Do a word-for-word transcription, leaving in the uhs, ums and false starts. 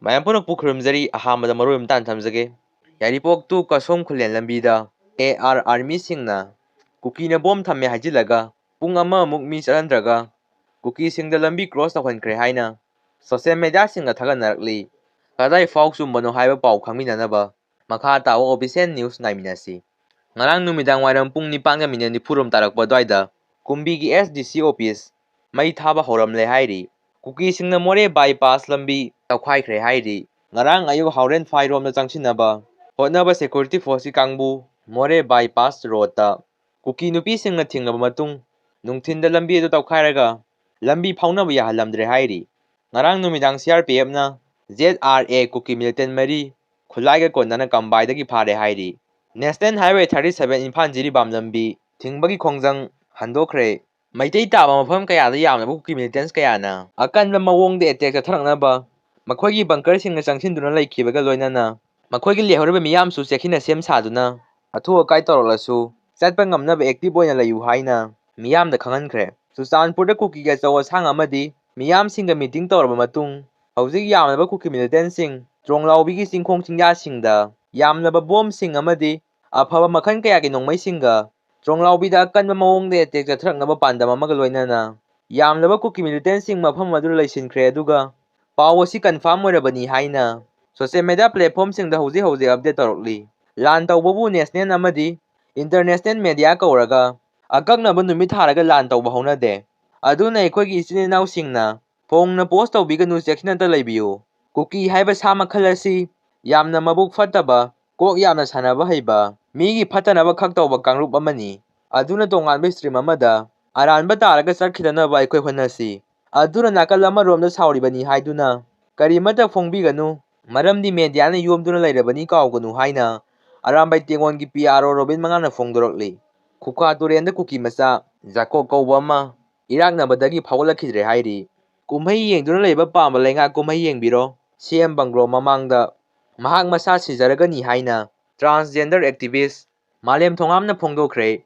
ꯃꯌꯥꯝ ꯄꯨꯝꯅꯃꯛꯄꯨ ꯈꯨꯔꯨꯝꯖꯔꯤ꯫ ꯑꯍꯥꯟꯕꯗ ꯃꯔꯨꯑꯣꯏꯕ ꯃꯇꯥꯡ ꯊꯝꯖꯒꯦ꯫ ꯌꯥꯏꯔꯤꯄꯣꯛ to ꯀꯁꯣꯝ ꯈꯨꯂꯦꯟ ꯂꯝꯕꯤꯗ ꯑꯦ ꯑꯥꯔ ꯑꯥꯔꯃꯤꯁꯤꯡꯅ ꯀꯨꯀꯤꯅ ꯕꯣꯝ ꯊꯝꯃꯦ ꯍꯥꯏꯖꯤꯜꯂꯒ ꯄꯨꯡ ꯑꯃꯃꯨꯛ ꯃꯤ ꯆꯠꯍꯟꯗ꯭ꯔꯒ ꯀꯨꯀꯤꯁꯤꯡꯗ ꯂꯝꯕꯤ ꯀ꯭ꯔꯣꯁ ꯇꯧꯍꯟꯈ꯭ꯔꯦ ꯍꯥꯏꯅ ꯁꯣꯁꯤꯌꯦꯜ ꯃꯦꯗꯤꯌꯥꯁꯤꯡꯗ ꯊꯥꯒꯠꯅꯔꯛꯂꯤ꯫ ꯀꯗꯥꯏ ꯐꯥꯎ ꯆꯨꯝꯕꯅꯣ ꯍꯥꯏꯕ ꯄꯥꯎ ꯈꯪꯃꯤꯟꯅꯅꯕ ꯃꯈꯥ ꯇꯥꯕ ꯑꯣ ꯕꯤ ꯁꯤ ꯑꯦꯟ ꯅ꯭ꯌꯨꯁ ꯉꯥꯏꯃꯤꯟꯅꯁꯤ꯫ ꯉꯔꯥꯡ ꯅꯨꯃꯤꯗꯥꯡ ꯋꯥꯏꯔꯝ ꯄꯨꯡ ꯅꯤꯄꯥꯟꯒ ꯃꯤꯅꯤꯠ ꯅꯤꯐꯨꯔꯣꯝ ꯇꯥꯔꯛꯄ ꯑꯗꯨꯋꯥꯏꯗ ꯀꯨꯝꯕꯤꯒꯤ ꯑꯦꯁ ꯗꯤ ꯁꯤ ꯑꯣꯐꯤꯁ ꯃꯩ ꯊꯥꯕ ꯍꯧꯔꯝꯂꯦ ꯍꯥꯏꯔꯤ꯫ ꯀꯨꯀꯤꯁꯤꯡꯅ ꯃꯣꯔꯦ ꯕꯥꯏꯄꯥꯁ ꯂꯝꯕꯤ ꯇꯧꯈꯥꯏꯈ꯭ꯔꯦ ꯍꯥꯏꯔꯤ꯫ ꯉꯔꯥꯡ ꯑꯌꯨꯛ ꯍꯥꯎꯔꯦꯟ ꯐꯥꯏꯔꯣꯝꯗ ꯆꯪꯁꯤꯟꯅꯕ ꯍꯣꯠꯅꯕ ꯁꯦꯀ꯭ꯌꯨꯔꯤꯇꯤ ꯐꯣꯔꯁꯀꯤ ꯀꯥꯡꯕꯨ ꯃꯣꯔꯦ ꯕꯥꯏꯄꯥꯁ ꯔꯣꯗꯇ ꯀꯨꯀꯤ ꯅꯨꯄꯤꯁꯤꯡꯅ ꯊꯤꯡꯂꯕ ꯃꯇꯨꯡ ꯅꯨꯡꯊꯤꯟꯗ ꯂꯝꯕꯤ ꯑꯗꯨ ꯇꯧꯈꯥꯏꯔꯒ ꯂꯝꯕꯤ ꯐꯥꯎꯅꯕ ꯌꯥꯍꯜꯂꯝꯗ꯭ꯔꯦ ꯍꯥꯏꯔꯤ꯫ ꯉꯔꯥꯡ ꯅꯨꯃꯤꯗꯥꯡ ꯁꯤ ꯑꯥꯔ ꯄꯤ ꯑꯦꯐꯅ Z R A Kuki militant ꯃꯔꯤ ꯈꯨꯠꯂꯥꯏꯒ ꯀꯣꯟꯅꯅ ꯀꯝꯕꯥꯏꯗꯒꯤ ꯐꯥꯔꯦ ꯍꯥꯏꯔꯤ꯫ National highway thirty seven Imphal Jiribam ꯂꯝꯕꯤ ꯊꯤꯡꯕꯒꯤ ꯈꯣꯡꯖꯪ ꯍꯟꯗꯣꯛꯈ꯭ꯔꯦ꯫ ꯃꯩꯇꯩ ꯇꯥꯕ ꯃꯐꯝ ꯀꯌꯥꯗ ꯌꯥꯝꯂꯕ ꯀꯨꯀꯤ ꯃꯤꯂꯤꯇꯦꯟꯁ ꯀꯌꯥꯅ ꯑꯀꯟꯕ ꯃꯑꯣꯡꯗ ꯑꯦꯇꯦꯛ ꯆꯠꯊꯔꯛꯅꯕ ꯃꯈꯣꯏꯒꯤ ꯕꯪꯀꯔꯁꯤꯡꯗ ꯆꯪꯁꯤꯟꯗꯨꯅ ꯂꯩꯈꯤꯕꯒ ꯂꯣꯏꯅꯅ ꯃꯈꯣꯏꯒꯤ ꯂꯩꯍꯧꯔꯤꯕ ꯃꯤꯌꯥꯝꯁꯨ ꯆꯦꯛꯁꯤꯟꯅ ꯁꯦꯝ ꯁꯥꯗꯨꯅ ꯑꯊꯨ ꯑꯀꯥꯏ ꯇꯧꯔꯛꯂꯁꯨ ꯆꯠꯄ ꯉꯝꯅꯕ ꯑꯦꯛꯇꯤꯚ ꯑꯣꯏꯅ ꯂꯩꯌꯨ ꯍꯥꯏꯅ ꯃꯤꯌꯥꯝꯗ ꯈꯪꯍꯟꯈ꯭ꯔꯦ꯫ ꯆꯨꯔꯆꯥꯟꯄꯨꯔꯗ ꯀꯨꯀꯤꯒꯤ ꯑꯆꯧ ꯑꯁꯥꯡ ꯑꯃꯗꯤ ꯃꯤꯌꯥꯝꯁꯤꯡꯒ ꯃꯤꯇꯤꯡ ꯇꯧꯔꯕ ꯃꯇꯨꯡ ꯍꯧꯖꯤꯛ ꯌꯥꯝꯂꯕ ꯀꯨꯀꯤ ꯃꯤꯂꯤꯇꯦꯟꯁꯤꯡ ꯇ꯭ꯔꯣꯡꯂꯥꯎꯕꯤꯒꯤ ꯆꯤꯡꯈꯣꯡ ꯆꯤꯡꯌꯥꯁꯤꯡꯗ ꯌꯥꯝꯂꯕ ꯕꯣꯝꯁꯤꯡ ꯑꯃꯗꯤ ꯑꯐꯕ ꯃꯈꯜ ꯀꯌꯥꯒꯤ ꯅꯣꯡꯃꯩꯁꯤꯡꯒ ꯇ꯭ꯔꯣꯡꯂꯥꯎꯕꯤꯗ ꯑꯀꯟꯕ ꯃꯑꯣꯡꯗ ꯑꯦꯇꯦꯛ ꯆꯠꯊꯔꯛꯅꯕ ꯄꯥꯟꯗꯝ ꯑꯃꯒ ꯂꯣꯏꯅꯅ ꯌꯥꯝꯂꯕ ꯀꯨꯀꯤ ꯃꯤꯂꯤꯇꯦꯟꯁꯤꯡ ꯃꯐꯝ ꯑꯗꯨꯗ ꯂꯩꯁꯤꯟꯈ꯭ꯔꯦ꯫ ꯑꯗꯨꯒ ꯄꯥꯎ ꯑꯁꯤ ꯀꯟꯐꯥꯔꯝ ꯑꯣꯏꯔꯕꯅꯤ ꯍꯥꯏꯅ ꯁꯣꯁꯤꯌꯦꯜ ꯃꯦꯗꯤꯌꯥ ꯄ꯭ꯂꯦꯠꯐꯣꯔꯝꯁꯤꯡꯗ ꯍꯧꯖꯤꯛ ꯍꯧꯖꯤꯛ ꯑꯞꯗꯦꯠ ꯇꯧꯔꯛꯂꯤ꯫ ꯂꯥꯟ ꯇꯧꯕꯕꯨ ꯅꯦꯁꯅꯦꯜ ꯑꯃꯗꯤ ꯏꯟꯇꯔꯅꯦꯁꯅꯦꯜ ꯃꯦꯗꯤꯌꯥ ꯀꯧꯔꯒ ꯑꯀꯛꯅꯕ ꯅꯨꯃꯤꯠ ꯊꯥꯔꯒ ꯂꯥꯟ ꯇꯧꯕ ꯍꯧꯅꯗꯦ꯫ ꯑꯗꯨꯅ ꯑꯩꯈꯣꯏꯒꯤ ꯏꯆꯤꯟ ꯏꯅꯥꯎꯁꯤꯡꯅ ꯐꯣꯡꯅ ꯄꯣꯁ ꯇꯧꯕꯤꯒꯅꯨ, ꯆꯦꯛꯁꯤꯟꯅꯇ ꯂꯩꯕꯤꯌꯨ꯫ ꯀꯨꯀꯤ ꯍꯥꯏꯕ ꯁꯥ ꯃꯈꯜ ꯑꯁꯤ ꯌꯥꯝꯅ ꯃꯕꯨꯛ ꯐꯠꯇꯕ, ꯀꯣꯛ ꯌꯥꯝꯅ ꯁꯥꯟꯅꯕ ꯍꯩꯕ, ꯃꯤꯒꯤ ꯐꯠꯇꯅꯕ ꯈꯛ ꯇꯧꯕ ꯀꯥꯡꯂꯨꯞ ꯑꯃꯅꯤ꯫ ꯑꯗꯨꯅ ꯇꯣꯉꯥꯟꯕ ꯁ꯭ꯇ꯭ꯔꯤꯝ ꯑꯃꯗ ꯑꯔꯥꯟꯕ ꯇꯥꯔꯒ ꯆꯠꯈꯤꯗꯅꯕ ꯑꯩꯈꯣꯏ ꯍꯣꯠꯅꯁꯤ꯫ ꯑꯗꯨꯅ ꯅꯥꯀꯜ ꯑꯃꯔꯣꯝꯗ ꯁꯥꯎꯔꯤꯕꯅꯤ ꯍꯥꯏꯗꯨꯅ ꯀꯔꯤꯃꯠꯇ ꯐꯣꯡꯕꯤꯒꯅꯨ, ꯃꯔꯝꯗꯤ ꯃꯦꯗꯤꯌꯥꯅ ꯌꯣꯝꯗꯨꯅ ꯂꯩꯔꯕꯅꯤ ꯀꯥꯎꯒꯅꯨ ꯍꯥꯏꯅ ꯑꯔꯥꯝꯕꯥꯏ ꯇꯦꯡꯒꯣꯟꯒꯤ ꯄꯤ ꯑꯥꯔ ꯑꯣ ꯔꯣꯕꯤꯟ ꯃꯉꯥꯅ ꯐꯣꯡꯗꯣꯔꯛꯂꯤ꯫ ꯈꯨꯈꯥ ꯇꯨꯔꯦꯟꯗ ꯀꯨꯀꯤ ꯃꯆꯥ ꯖꯥꯀꯣꯕ ꯀꯧꯕ ꯑꯃ ꯏꯔꯥꯛꯅꯕꯗꯒꯤ ꯐꯥꯎꯒꯠꯂꯛꯈꯤꯗ꯭ꯔꯦ ꯍꯥꯏꯔꯤ꯫ ꯀꯨꯝꯍꯩ ꯌꯦꯡꯗꯨꯅ ꯂꯩꯕ ꯄꯥꯝꯕ ꯂꯩꯉꯥꯛ ꯀꯨꯝꯍꯩ ꯌꯦꯡꯕꯤꯔꯣ꯫ ꯁꯤ ꯑꯦꯝ ꯕꯪꯒ꯭ꯂꯣ ꯃꯃꯥꯡꯗ ꯃꯍꯥꯛ ꯃꯁꯥ ꯁꯤꯖꯔꯒꯅꯤ ꯍꯥꯏꯅ ꯇ꯭ꯔꯥꯟꯁꯖꯦꯟꯗꯔ ꯑꯦꯛꯇꯤꯚꯤꯁ ꯃꯥꯂꯦꯝ ꯊꯣꯉꯥꯝꯅ ꯐꯣꯡꯗꯣꯛꯈ꯭ꯔꯦ꯫